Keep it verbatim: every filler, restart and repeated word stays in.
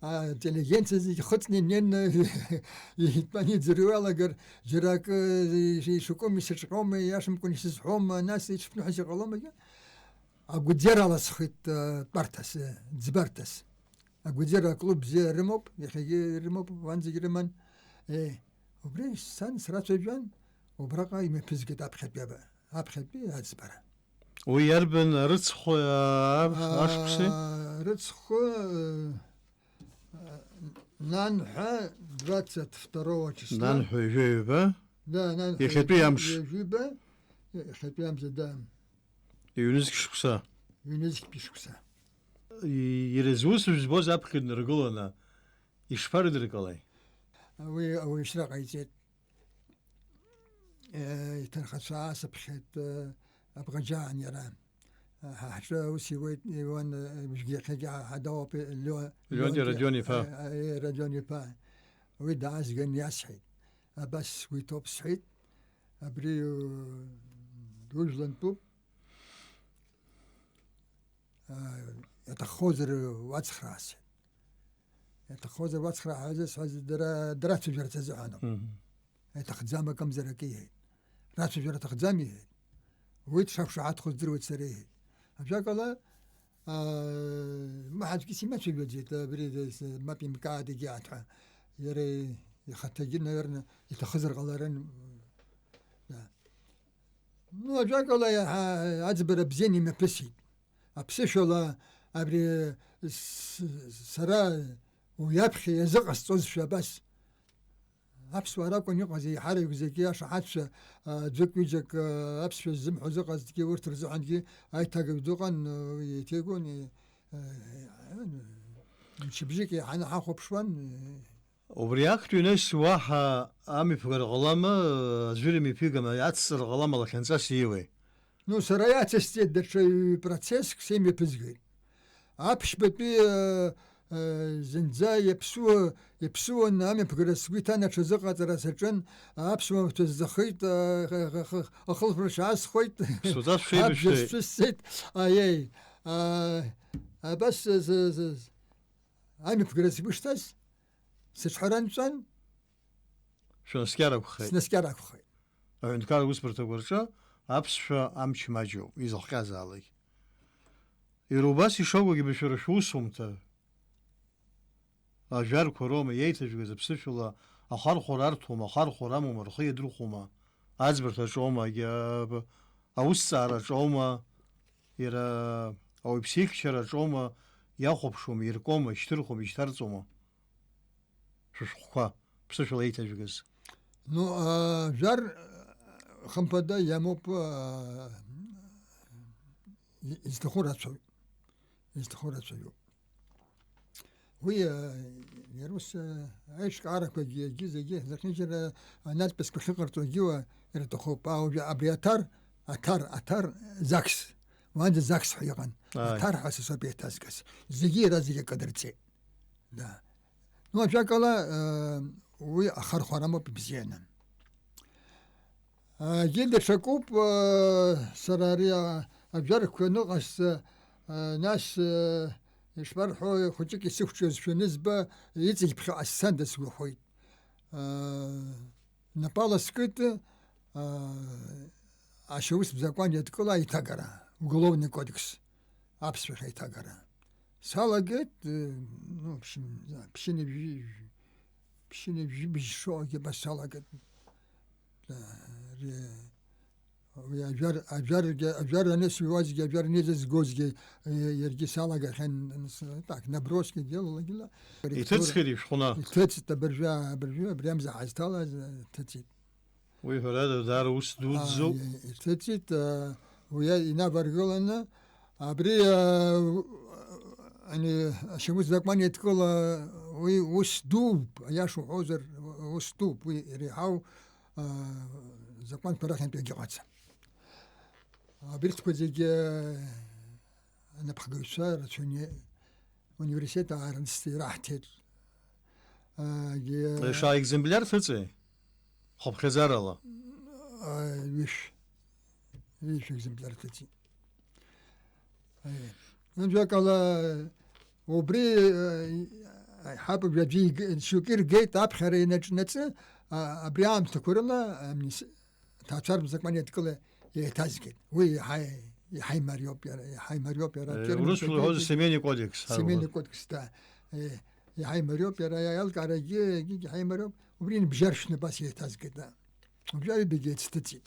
Ателегенциа зегьы хыҵны инеины итәаны иӡырҩуа иалагар, џьара акы ишакәым, ишаҿҟьома, иашамкәан ишазҳәома, нас иҽԥныҳәаз иҟаломагьы. Агәыӡера аласхит, э, тәарҭас, э, ӡбарҭас. Агәыӡера аклуб бзиа рымоуп, иахьагьы ирымоуп, уанӡагьы рыман. Э, убри сан срацәажәан, убраҟа имҩаԥызгеит аԥхьатәи аба-, аԥхьатәи аӡбара. Уи иарбан арыцхә, а, ашықәси? А, рыцхә, э, э, нанҳәа двадцать второго числа. Нанҳәа ҩажәа ҩба? Да, нанҳәа иахьатәи ҩажәа, амш. Ҩажәа ҩба, иахьатәи амш, да. Ҩнызқь шықәса. Ҩнызқьтәи шықәса. И-, иара зус жәбоз аԥхьа днаргыланы, ишԥарыдыркылеи? Уи ауаҩшьра ҟаиҵеит. Э, иҭынхацәа аасыԥхьеит, э, Абӷаџьаан иара. Э, ҳа ҳҿы аус иуеит, иуан, э, уажәгьы иахьагьы ҳа-, ҳадауп, Лео-, Леонти Леонти, Родион иԥа. Э, э, Родион иԥа. Уи даазган иасҳәеит. Абас сгәы иҭоуп сҳәеит. Абри, э, дужәлантәуп. Э, иаҭаххозар уацхраа сҳәеит. Иаҭаххозар уацхраа ҳәа зысҳәаз дара, драцәажәарц азыҳәаноуп. Мгм. Иаҭахӡам акымзар акы иҳәеит. Рацәажәара аҭахӡам иҳәеит. Уи дшақәшаҳаҭхо здыруеит сара иҳәеит. Ажәакала, аа, ма аӡәгьы симацәажәаӡеит, абри дас-, мап имкаадагьы аҭ ҳәа. Иара ихаҭагьы, наверное, иҭахызар ҟаларын. Да. Ну, ажәакала, иаҳа аӡбара бзианы имҩаԥысит. Аԥсышәала абри с-, сара уи аԥхьа иазыҟасҵозшәа абас. Аԥсуаа ракәын иҟаз еиҳараҩык зегьы ашаҳаҭцәа, а, ӡәык-ҩыџьак, а, аԥсшәа ззымҳәоз ыҟазҭгьы, урҭ рзыҳәангьы аиҭагагь дыҟан, а, уи еиҭеигон, и-, а, мчыбжьык еиҳаны ҳахәаԥшуан, и-, Убри актәи нас уаҳа амҩаԥгара ҟалама, аӡәыр имҩаԥигама, иацҵара ҟалама лахьынҵас ииуеи? Ну, сара иацысҵеит даҽа ҩ-, процесск сымҩаԥызгеит. Аԥшьбатәи, э, э, зынӡа иаԥсуа, иаԥсуан амҩаԥгара сгәы иҭан, аҽазыҟаҵара саҿын, аԥсуа маҭәа зӡахеит, э, х-, х-, х-, ахылԥарч аасхәеит. Сутәа шәеибашәеит. Абџьар сцәысҵеит, аиеи. А, абас, э, з-, з-, з-, амҩаԥгара сгәы шҭаз, сыҿҳәара нҵәан, Шәнаскьар акәхеит. Снаскьар акәхеит. Аҳәынҭқарра аусбарҭақәа рҿы аԥсшәа амч маҷуп, изыхҟьазаалак. Иара убас ишакәгьы бышәара шәусумҭа. Ажәарқәа роума иеиҭажәгаз аԥсышәала ахархәара арҭома, ахархәара амоума, рхы иадырхәома, аӡбарҭаҿоума, агьа-, аусҭҵаараҿоума, иара ауаҩԥсы ихьчараҿоума, иахәаԥшуама, иркуама, ишьҭырхуама, ишьҭарҵома? Шәышәҟәқәа, ԥсышәала еиҭажәгаз. Ну, а, жәар, хымԥада иамоуп, а, и-, изҭаху рацәаҩуп. Изҭаху рацәаҩуп. Уи, а, иара ус, а, аиҿкаарақәагьы, егьи зегьы, зехьынџьара анатәызқәа ахьыҟарҵогьы уа ирҭахуп. А, уажәы абри аҭар, аҭар, аҭар, ЗАГС. Уаанӡа ЗАГС ҳәа иҟан. Ааи. Аҭар ҳәа са соуп еиҭазгаз. Зегьы иара зегьы акы дырҵеит. Да. Ну, ажәакала, э, уи ахархәара амоуп ибзианы. Егьи даҽакуп, э, сара ари, а, ажәарқәа аныҟасҵа, э, нас, э, ишбарҳәо, хәыҷык исықәҿиозшәа анызба, иҵегь ԥхьаҟа сцанда сгәахәит. Э, напала скыт, а, ашьаус закәан иадкыла аиҭагара, уголовный кодекс, аԥсшәахь аиҭагара. Салагеит, э, ну, в общем, не знаю, ԥшьынҩажәи-, ԥшьынҩажәибжь шоугьы ба салагеит. Да, ре-, уи ажәар, ажәаргьы, ажәар анысҩуазгьы, ажәар анеизызгозгьы, э, иаргьы салагахьан, с-, так, наброски делала, гьала. Иҭыҵхьеит ишәҟәны? Иҭыҵит абыржәы, абыржәы, абри амза ҳазҭалаз, э, иҭыҵит. Уи, ҳәарада, даара ус дуӡӡоуп. А, и-, иҭыҵит, э, уи инаваргыланы, абри, э, ани, ашьаус закәан еидкыла, уи ус дууп, аиаша уҳәозар, ус дууп, уи иреиҳау, а, закәанқәа рахьынтәи иҟаҵа. Абырҭқәа зегьы анапхгаҩцәа рацәаны университет аарымсҭа ираҳҭеит. Егьи Шаа екземпляр ҭыҵи? Хыԥхьаӡарала? А, ҩышә. Ҩышә екземпляр ҭыҵит. Э, ажәакала, убри, э, Ҳаб жәаӡәы иг-, шьоукы иргеит аԥхьара инаҿнаҵы, а, абри аамҭақәа рыла амнис-, аҭаацәаратә закәан еидкыла еиҭазгеит. Уи иаҳа, иаҳа имариоуп иара, иаҳа имариоуп иара. Э, Термин урысшәала уҳәозар, тәгьы семейный кодекс. Семейный кодекс, да. Э, иаҳа имариоуп иара, аилкаарагьы, егьигьы иаҳа имариоуп. Убри ныбжьаршәны абас еиҭазгеит, да. Убжьаҩбагьы еицҭыҵит.